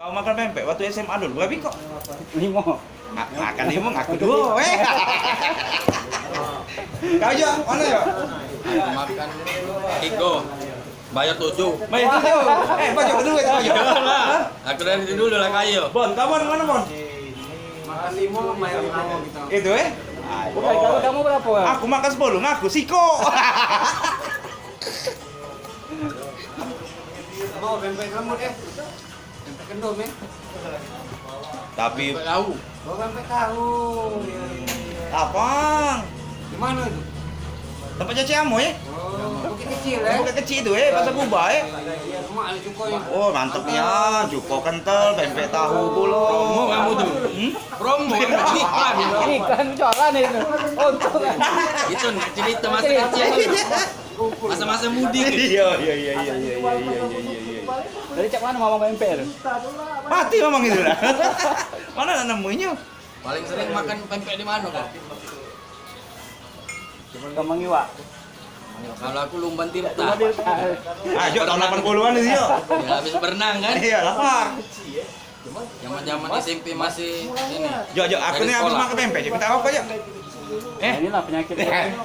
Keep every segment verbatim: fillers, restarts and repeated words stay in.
Kau makan pempek waktu S M A dulu, berapa kok? Limo. Makan limo, ngaku duo, eh. Kau jo, mano jo? Makan tigo, bayar tujuh. Bayar tujuh. Eh, banyak duit, banyak. Iyolah. Aku dari dulu lah kayo. Bon, kamu mano, Bon? Makan limo, bayar limo kita. Itu, eh? Bukan, kalau kamu berapa? Aku makan sepuluh, ngaku siko. Mau pempek lembut, eh? Pempek kendom, eh? Tapi pempek tahu. Oh, pempek tahu. Iya, iya, iya. Lapang. Di mano itu? Tempat Cece Amo, eh? Oh, Bukit Kecil, eh? Bukit Kecil itu, eh, Pasar Kubah, eh? Iya, iya, iya. Cuma ada cuko ya. Oh, mantep nian, cuko kental, pempek tahu pulo. Promo kamu tuh. Hmm? Promo, iklan. Iklan jualan itu. Untung. Itu cerita masa kecil. Masa-masa mudik. Iya, iya, iya. Tadi cak mano mamang pempek tu? Mati mamang itu dah. Mano nak nemuinyo? Paling sering makan pempek di mano kau? Kemang Iwak. Kalau aku Lumban Tirta. Ah, jo, tahun lapan puluhan itu, jo. Ya, habis berenang kan? Iya, lapar. Zaman-zaman S M P masih ini. Jo, jo, aku ni habis makan pempek, jo. Minta rokok, jo. Eh? Inilah penyakit.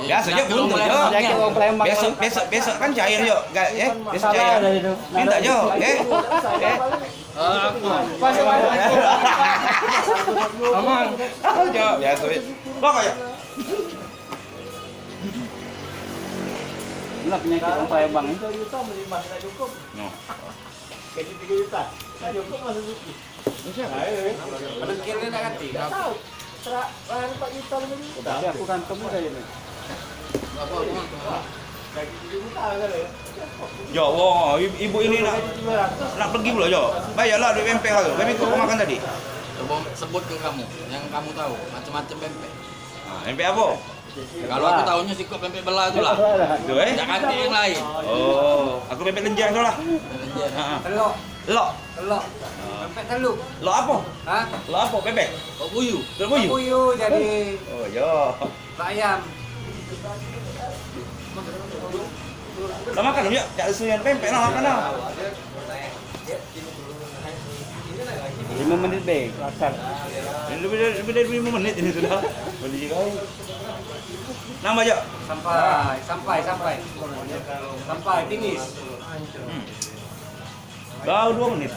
Biaso jo, buntu, jo. Penyakit orang Palembang. Besok, besok, besok kan cair, jo. Enggak, eh? Besok cair. Minta, jo. Eh? Eh? Amang. Jo, biaso, jo. Rokok, jo. Inilah penyakit orang Palembang ni. No. Gaji tiga juta. Nah, cukup masuk Suzuki. Penengkil ni nak ganti. Tak tahu. Serak, ah, empat juta lebih. Tapi aku kantong ni dari ni. Gaji tiga juta kali. Jo, wong, i-, ibu ini nak, nak pergi pulo, jo. Bayarlah duit pempek tu. Kami ikut makan tadi. Coba sebut ke kamu, yang kamu tahu, macam-macam pempek. Ah, pempek apa? Kalau aku tahunya sikok pempek belah tu lah. Tu, eh? Dak kate yang lain. Oh, aku pempek lenjang tu lah. Pempek lenjang. Ha, ha. Telok. Lok. Telok. Pempek teluk. Lok apa? Hah? Lok apa? Pempek? Lok buyu. Lok buyu? Lok buyu jadi. Oh, yo. Lok ayam. Lah makan, yuk. Cak suyan pempek lah, makan lah. Lima menit be, asal. Ini lebih dari, lebih dari lima menit ini sudah. Beli kau. Nambah, Cok. Sampai, sampai, sampai. Sampai, finish. Hmm. Kau dua menit.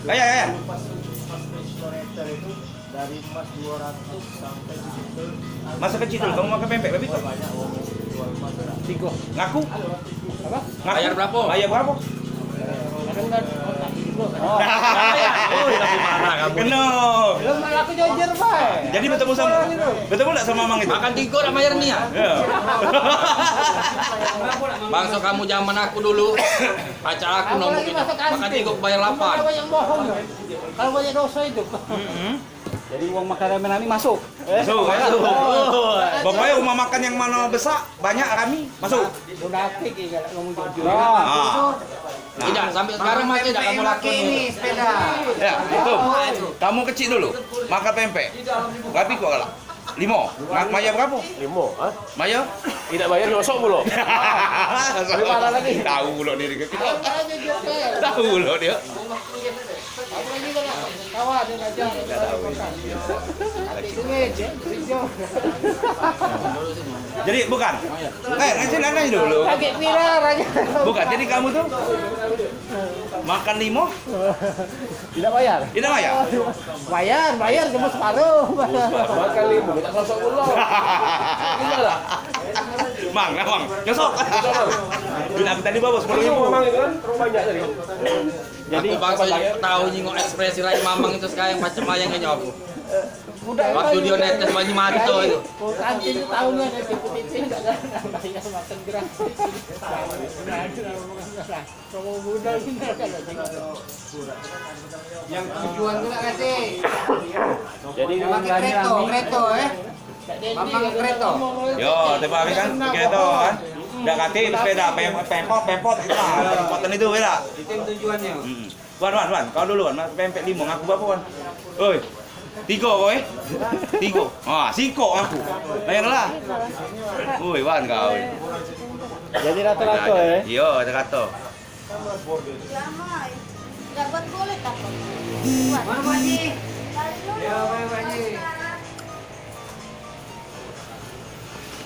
Kaya, kaya. Dari emas dua ratus sampai segitu. Masa kecil dulu kamu makan pempek, babi? Banyak orang jual emas. Tiga. Ngaku? Apa? Ngaku? Bayar berapa? Bayar berapa? Kan dah kontak tiga. Oh, tapi marah kamu. Kena. Belum, aku jujur, Pak. Jadi bertemu sama, orang itu. Bertemu tak sama Mang itu? Makan tiga nak bayar ni ya? Ya. Bangsa kamu zaman aku dulu, pacar aku nombor lagi kita. Masuk kantin. Makan tiga bayar lapan. Kalau banyak bohong, ya. Kalau banyak dosa itu. Mm-mm. Jadi uang makan rame-rame masuk. Masuk, masuk. Pokoknya rumah makan yang mana besar, banyak rami, masuk. Munafik ya kalau kamu jujur. Ah. Nah. Tidak, sampai sekarang masih tidak kamu lakukan ini. Ya, itu. Kamu kecil dulu, makan pempek. Berapa kok kalah? Lima. Ma-, Maya berapa? Lima, ha? Maya? Tidak bayar nyosok pulo. Lebih parah lagi. Tahu pulo dia. Tahu pulo dia. Jadi bukan. Eh, nanti nanti dulu. Bukan. Jadi kamu tuh makan limo, tidak bayar. Tidak bayar. Bayar, bayar cuma separuh. Makan limo, minta sosok pulo. Gimana? Mang, nah, Mang. Nyosok. Duit aku tadi bawa sepuluh ribu. Mang itu kan, terlalu banyak tadi. Jadi, aku bangsa tahu nyingok ekspresi rai Mamang itu sekarang macam layang ke nyobu. Waktu dia netes banyu mata itu. Kantin tu tahu ni ada tipu-tipu enggak ada. Bayar makan gratis. Kamu muda ni. Yang tujuan tu nak kasih. Jadi, pakai kereta, kereta, eh. Mamang kereta. Yo, tiap hari kan kereta kan. Dak kate sepeda, pem-, pempot, pempot, itu lah. Pempotan itu, ya dak? Itu yang tujuannya. Hmm. Wan, Wan, Wan, kau dulu, Wan. Pempek limo, ngaku berapa, Wan? Oi, tiga kau, eh? Tiga. Ah, sikok aku. Bayar lah. Oi, Wan, kau. Jadi rata-rata, eh? Iyo, rata-rata. Enggak buat kulit apa? Buat. Mana, Pak Haji? Cari dulu.